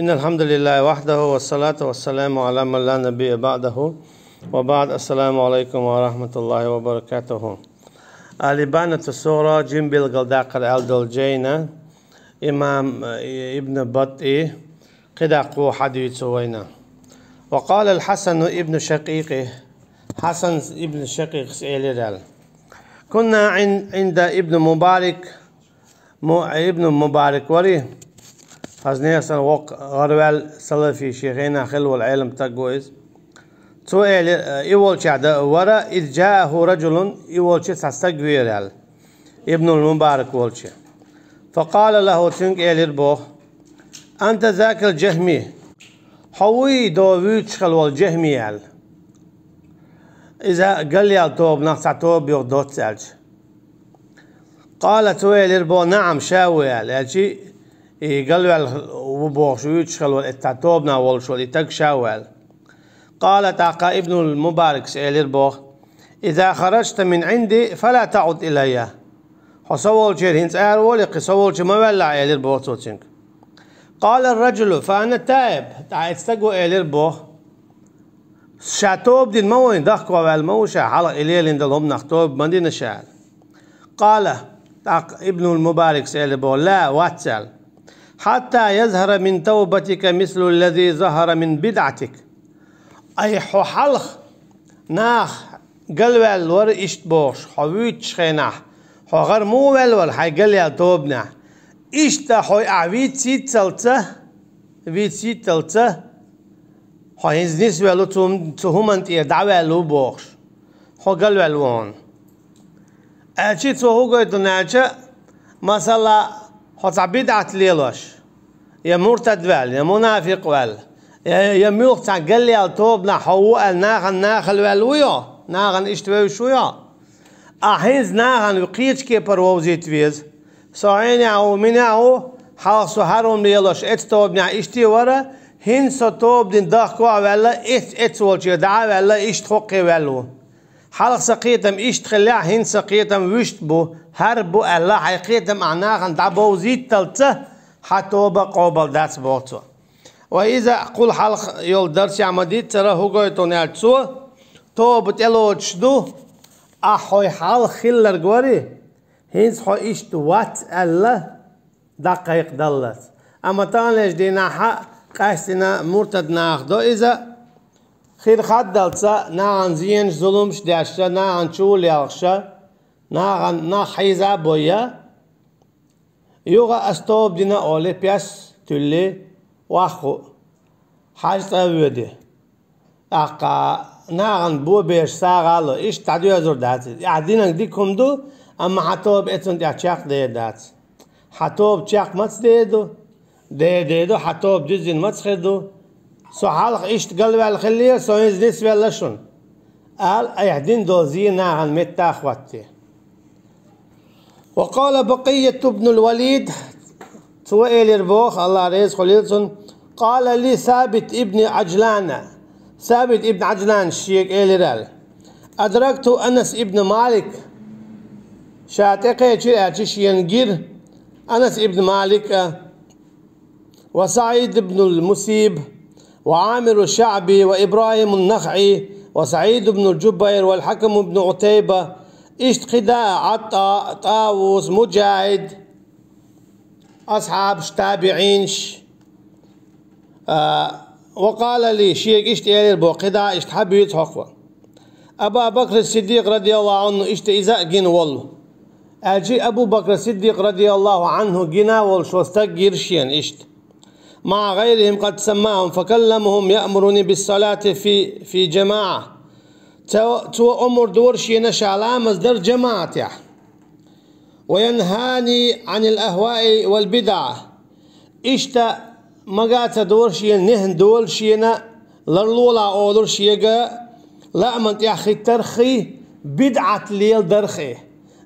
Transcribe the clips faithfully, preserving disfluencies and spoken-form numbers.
إن الحمد لله وحده والصلاة والسلام على من لا نبي بعده وبعد. السلام عليكم ورحمة الله وبركاته. الإبانة الصغرى, жима билгалдаккхар аьлла долу жайна имам, э, Ибн Баттӏи кхидӀа кхо хьадийцу вайна. وقال الحسن ابن شقيق, Хьасан ибн Шакъикъас элира аьлла: كنا عند, عند ابن مبارك, Му-, Ибн Мубарак вара, хаза нехан воккха гӀараваьлла салафи, шен хенахь хилла волу Ӏелам стаг ву иза. Цо элира, и волчохь дан вара: إذ جاءه رجل, и волчу цхьа стаг веара аьлла, Ибнул Мубарак волчу. فقال له, цуьнга элира боху: أنت ذاك الجهمي, хьо вуй до вуьйцуш хилла волу Жахми аьлла. Иза галъяьлла тобанах цхьа тоба юха доцца аьлча. قال, цо элира боху: نعم, ша ву аьлла. Аьлча, и галваьлла ву бохуш вуьйцуш хилла волу, и цхьа тобанах волуш волу и стаг ша ву аьлла. قال, тӀаккха Ибнул Мубаракас элира боху: إذا خرجت من عندي فلا تعد إلي. Хьо со волчуьра хӀинца ара волий, кхин со волчу ма ваьллахь, элира боху цо цуьнга. قال الرجل: فأنا تائب. ТӀаккха и стаго элира боху: ша тоба дина ма ву, дахкаваьлла ма ву ша, хьалха и лелийна долу хӀуманах тоба ма дина ша. قال, тӀаккха Ибнул Мубаракас элира боху: لا, вац аьлла. حتى يظهر من توبتك مثل الذي ظهر من بدعتك. Ай, хьо хьалха нах галваьлла вара иштта бохуш, хьо вуьйцучу хенахь, хьо гӀар муха ваьлла вара хьайн галъяьлла тобанехь, иштта хьо ахь вийцийталца, вийцийталца, хьо хӀинца нисвелла ву, цу, цу хӀуманна тӀера дӀаваьлла ву бохуш, хьо галваьлла ву хьуна. Аьлча цо хӀун гойту аьлча, масала, хьо цхьа бидӀат лелош, я муртад ваьлла, я мунафикъ ваьлла, я, я муьлхха цхьа галъяьлла тобанахь хьо ву аьлла, нахана нахала ваьлла ву йо, нахана иштта вевзаш ву йо. Ахь хӀинца нахана кхечу кепара вовзийта веза. Со хьенехь ву, минехь ву, хьалха со хьарам лелош эцу тобанехь иштта а вара, хӀинца со тоба дина дахко а ваьлла, эц-, эццу волчуьра дӀа а ваьлла, иштта хӀокху а ваьлла ву. Хьалха сан кхетам иштта хиллехь, хӀинца сан кхетам вуьшта бу, хӀара бу аьлла, хьайн кхетам ахь нахана дӀабовзийталца, хьан тоба къобал дац, боху цо. Ва иза, кхул хьалха йолу дарсехь ма-дийццара, хӀун гойту аьлча цо, тоба тӀелоцуш ду, ахь хьо хьалха хилларг вари, хӀинца хьо иштта вац аьлла, дӀакхайкхадаллалц. Амма таханлерчу дийнахь къаьстина муртад нах до иза, хир хаддалца, нахана зенаш, зуламаш дешша, нахана чу лелхаша, нахана нах хьийза а бойя, юха ас тоба дина олий, пес туьллий, охьахуу, хьаьжцӀа а воьдий. ТӀаккха нахана бо беш сагӀа а ло, иштта дӀадоьзур дац иза. Ахь динарг дика хӀума ду, амма хьан тоба эцунна тӀехь чекхдер дац. Хьан тоба чекх маца дер ду? Дер дер ду, хьан тоба дуьззина маца хир ду? Со хьалха иштта галваьлла хиллера, со хӀинца нисвелла шуна, ала айхьа дина долу зен нахана меттахь а хӀоттий. وقال بقية بن الوليد, цо элира боху, АллахӀ реза хуьлийла цунна: قال لي ثابت بن عجلان, Сабит ибн Ӏаджлан шега элира аьлла: أدركت أنس بن مالك, ша тӀекхечира аьлча шена гира Анас ибн Малик а, وسعيد بن المسيب، وعامر الشعبي، وإبراهيم النخعي، وسعيد بن الجبير، والحكم بن عتيبة. Иштта кхидӀа а: ӀатӀа, ТӀавус, Муджахид, асхьабаш, табиӀинаш. А, وقال لي, шега иштта элира боху, кхидӀа а иштта хьан буьйцу хьокхо. Аба Бакр Сиддикъ, радияллаху Ӏанху, иштта иза а гина волу. Аьлча Абу Бакр Сиддикъ, радияллаху Ӏанху, гина волуш волу стаг гира шена иштта. مع غيرهم قد سماهم فكلمهم يأمرني بالصلاة في، في جماعة. Цо, цо омра дора шена ша ламаз дар жамаӀатехь. وينهاني عن الأهواء والبدع. Иштта мага ца дора шена, нехна дола шена, ларлолахь олура шега, лааман тӀехь хиттарххий, бидӀат леладарххий.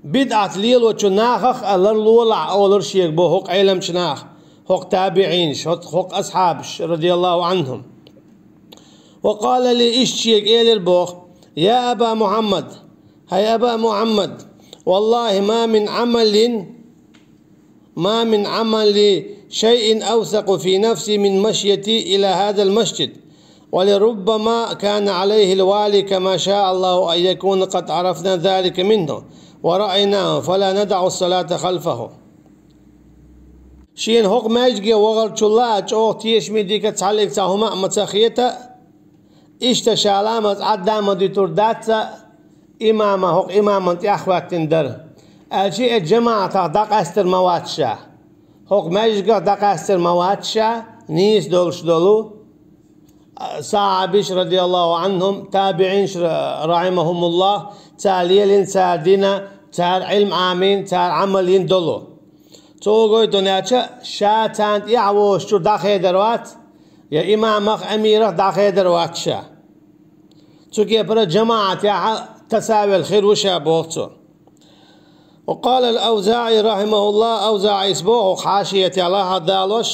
БидӀат лелочу нахах а ларлолахь олура шега боху хӀокху Ӏеламчу наха, хӀокху табиӀинаш, хӀокху асхьабаш, радияллаху Ӏанхум. وقال لي, иштта шега элира боху: يا أبا محمد, хӀай Аба Мухьаммад, والله ما من عمل، ما من عمل شيء أوثق في نفسي من مشيتي إلى هذا المسجد، ولربما كان عليه الوالي كما شاء الله أن يكون قد عرفنا ذلك منه ورأيناه، فلا ندع الصلاة خلفه. Шена хӀокху маьждиге вахарчул а чӀогӀа тешаме дика цхьаллиг цхьа хӀума а ма ца хета, иштта ша ламаз Ӏадда а ма дитур дац, имама, хӀокху имаман тӀаьхьахӀоьттина дара, аьлча и жамаӀатах дӀакъаьстар ма вац ша. ХӀокху маьждигах дӀакъаьстар ма вац ша, нийса долуш долу сахьабаш, радияллаху Ӏанхум, табиӀинаш, ра-, рахьимахумуллах, цара лелийна, цара дина, цара Ӏилма Ӏамийна, цара Ӏамал йина долу. Цо гойтун аьлча, ша царна тӀаьхьа вогӀуш чуьра дӀахедар вац, я имамах, амирах дӀахедар вац ша. Цу кепара жамаӀатехь тасавел хир ву ша, боху цо. وقال الأوزاعي رحمه الله, АвзаӀис боху хьашия тӀехь лахьадалош: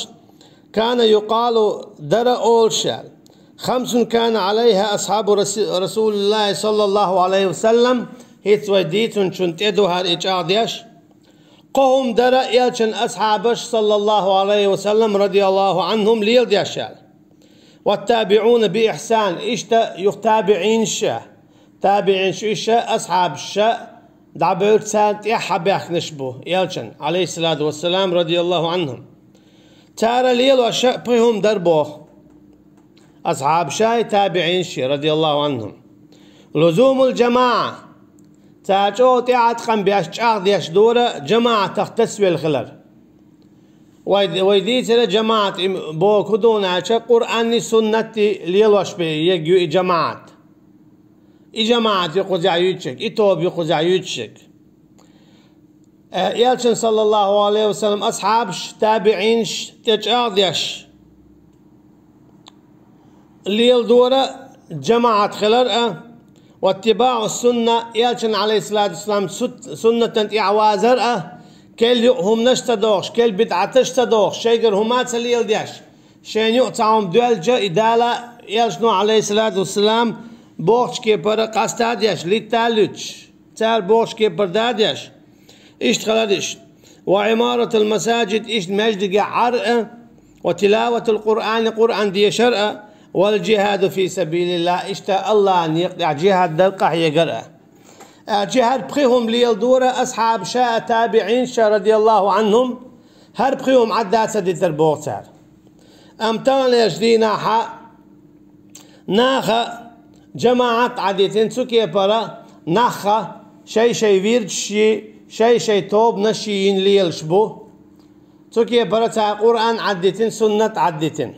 كان يقال, дара олуш аьлла, خمس كان عليها أصحاب رس-، رسول الله صلى الله عليه وسلم, хӀинца вай дийцинчун тӀе ду хӀара и чӀагӀдеш. Кхо хӀума дара элчан асхьабаш, саллаллаху Ӏалайхи ва саллам, радияллаху Ӏанхум, леладеш аьлла. والتابعون بإحسان, иштта юха табиӀинаш а, табиӀинаш уьш а, асхьабаш а, дӀабевлла царна тӀаьхьа баьхкинарш бу, элчан, Ӏалайхиссалату вассалам, радияллаху Ӏанхум. Цара лелош а пхи хӀума дара боху. Асхьабашай, табиӀинаши, радияллаху Ӏанхум. لزوم الجماعة. Цара чӀогӀа тӀеӀаткъам беш, чӀагӀдеш дора жамаӀатах тасавелла хилар. Вай, вай дийцира жамаӀат и боху хӀун ду аьлча, Къуръанни суннатти лелош бен ерг ю и жамаӀат. И жамаӀат ю кхузахь юьйцург, и тоба ю кхузахь юьйцург. Э, элчан, саллаллаху Ӏалайхи ва саллам, асхьабаш, табиӀинаш тӀе чӀагӀдеш леладора жамаӀат хилар а, واتباع السنة, элчан, Ӏалайхиссалату вассалам, сут-, суннатан тӀаьхьа вазар а, керла юкъа хӀуманаш а ца дохуш, керла бидӀаташ а ца дохуш, шайгара хӀума а ца леладеш, шайна юкъа цхьа хӀума доьлча, и Дала, элчано, Ӏалайхиссалату вассалам, бохучу кепара къаста а деш, литта а луьттуш, цара бохучу кепара да а деш, иштта хилар иштта. وعمارة المساجد, иштта маьждигехь Ӏар а, وتلاوة القرآن, Къуръан дешар а, والجهاد في سبيل الله, иштта АллахӀан некъа тӀехь жихӀад дар, къахьегар а. Аьлча хӀара пхи хӀума леладора асхьабаша а, табиӀинаша а, радияллаху Ӏанхум, хӀара пхи хӀума Ӏадда ца дитар боху цара. Амма таханлерчу дийнахьа наха жамаӀат Ӏадитина, цу кепара нахха шай-шай вирдаш йи, шай-шай тобанаш йина лелаш бу. Цу кепара цара Къуръан Ӏадитина, суннат Ӏадитина.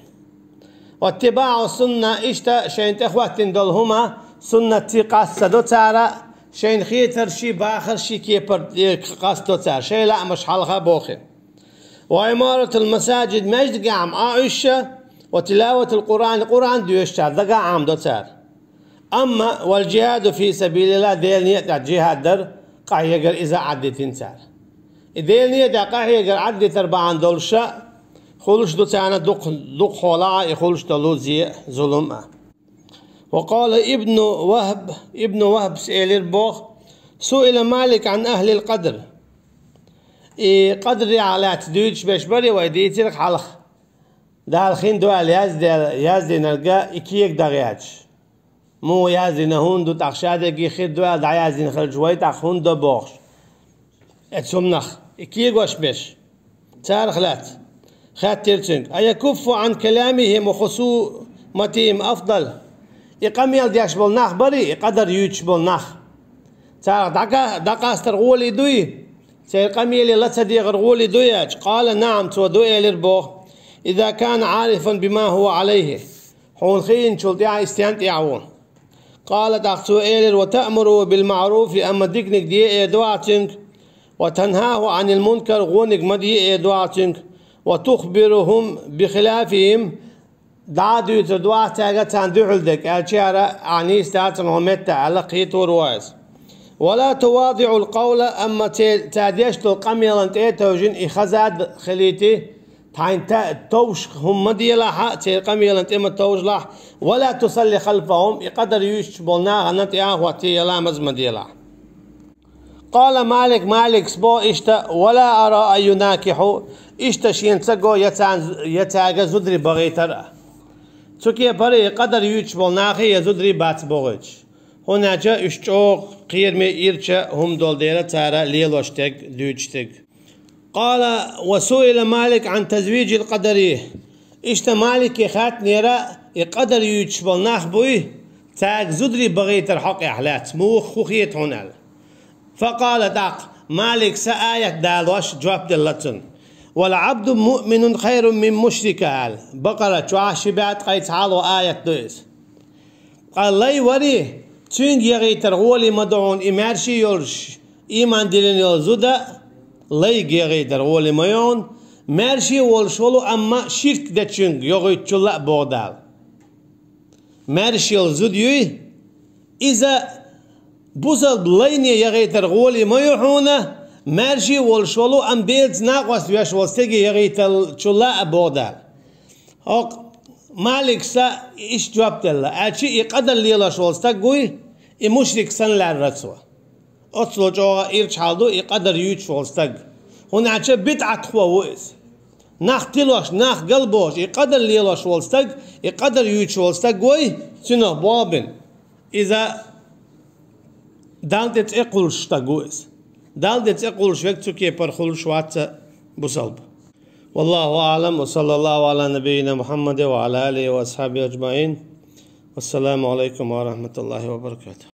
واتباع السنة, иштта шайна тӀехӀоттина долу хӀума суннатций къаста ца до цара, шайна хетарший, бахарший кепара тӀе къаста до цара, шайн лаамаш хьалха бохи. وعمارة المساجد, маьждигехь Ӏан уьш а, وتلاوة القرآن, Къуръан доьшучара дагахь Ӏан до цара. Амма والجهاد في سبيل الله, Делан некъа тӀехь жихӀад дар, къахьегар, иза Ӏадитина цара. И Делан некъа тӀехь къахьегар Ӏаддитар бахьана долуш а хуьлуш ду царна дукха, дукха хьолахь а и хуьлуш долу зе а, зулам а. وقال ابن وهب, Ибн Вахбас элира боху: سئل مالك عن أهل القدر. И къадрехь лаьцна дуьйцуш берш бара вай дийцира хьалха. Дала хин ду аьлла язде-, яздинарг и кега дан гӀерташ. Муха яздина, хӀунда ду, тӀаккха шадерриге хир ду аьлла дӀаяздина хилча, вай тӀаккха хӀунда до бохуш. Эцу хӀуманах и кегош берш. Царах лаьцна хаьттира цуьнга: أيكف عن كلامهم وخصومتهم أفضل؟ И къамел деш болу нах барий, и къадар юьйцуш болу нах? Царах дӀака-, дӀакъастар гӀоле дуй? Церан къамеле ла ца дехар гӀоле дуй аьлча, قال نعم, цо ду элира боху: إذا كان عارفا بما هو عليه. Хьуна хиъначул тӀаьхьа и стенна тӀехь ву? قال, тӀаккха цо элира: وتأمره بالمعروف, амма диканиг де эр ду ахь цуьнга, وتنهاه عن المنكر, вониг ма де эр ду ахь цуьнга, وتخبرهم بخلافهم, дӀа а дуьйцур ду ахь цаьрга царна дуьхьал дерг, аьлча хӀара ахь нийса дацара хьуна метта аьлла кхетор ву иза. ولا تواضع القول, амма церан, цара деш долу къамелан тӀе а тевжина, и хаза а хилийта, тхьайна та-, товш хӀума ма делахь, церан къамелан тӀе ма товжалахь, ولا تصل خلفهم, и къадар юьйцуш болу нахана тӀе а хӀоттий, я ламаз ма делахь. قال مالك, Маликас боху иштта: ولا أرى أن يناكحوا, Иштта шена ца го я царна, я цаьрга зударий бахийтар а. Цу кепара и къадар юьйцуш болу нахе я зударий бац бохуьйтуш. ХӀунда аьлча уьш чӀогӀа кхераме ирча хӀума долу дела цара лелош дерг, дуьйцуш дерг. Къала ва суила Малик Ӏан тазвижил къадарий. Иштта Малике хаьттинера, и къадар юьйцуш болу нах буй, цаьрга зударий бахийтар хьокъехь лаьцна, муха хӀун хета хьуна аьлла. Факъала тӀаккха Маликса аят далош жоп делла цунна. Вал Ӏабду муъминун хайрун мин мушрика аьлла. Бакъара чохь ши бӀе ткъе цхьалгӀа аят ду иза. Ткъа лай варий, цуьнга яхийтар гӀоле ма ду хьуна и маьрша йолуш, ийман диллина йолу зуда, лайга яхийтар гӀоле ма ю хьуна, маьрша волуш волу, амма ширк дечуьнга йохуьйтучул а боху Дала. Маьрша йолу зуда юй, иза бусалба лайне яхийтар гӀоле ма ю хьуна, маьрша волуш волу, амма Делаца накъост веш волу стеге яхийталчул а боху Дала. ХӀокху Маликса иштта жоп делла, аьлча и къадар лелош волу стаг вуй, и мушрик санна лаьрра цо. Оццул чӀогӀа ирча хьал ду и къадар юьйцуш волу стаг. ХӀунда аьлча бидӀатхо ву иза. Нах тилош, нах галбохуш, и къадар лелош волу стаг, и къадар юьйцуш волу стаг вуй, цуьнах боху бина. Иза Далла тӀе цӀе кхуллуш стаг ву иза. Далла тӀе цӀе кхуллуш верг цу кепара хуьлуш вац бусалба. Валлаху аълам, ва саллаллаху Ӏала набийина Мухьаммадин ва Ӏала алихи ва асхьабихи аджмаӀин. Вассаламу Ӏалайкум ва рахьматуллахи ва баракатух.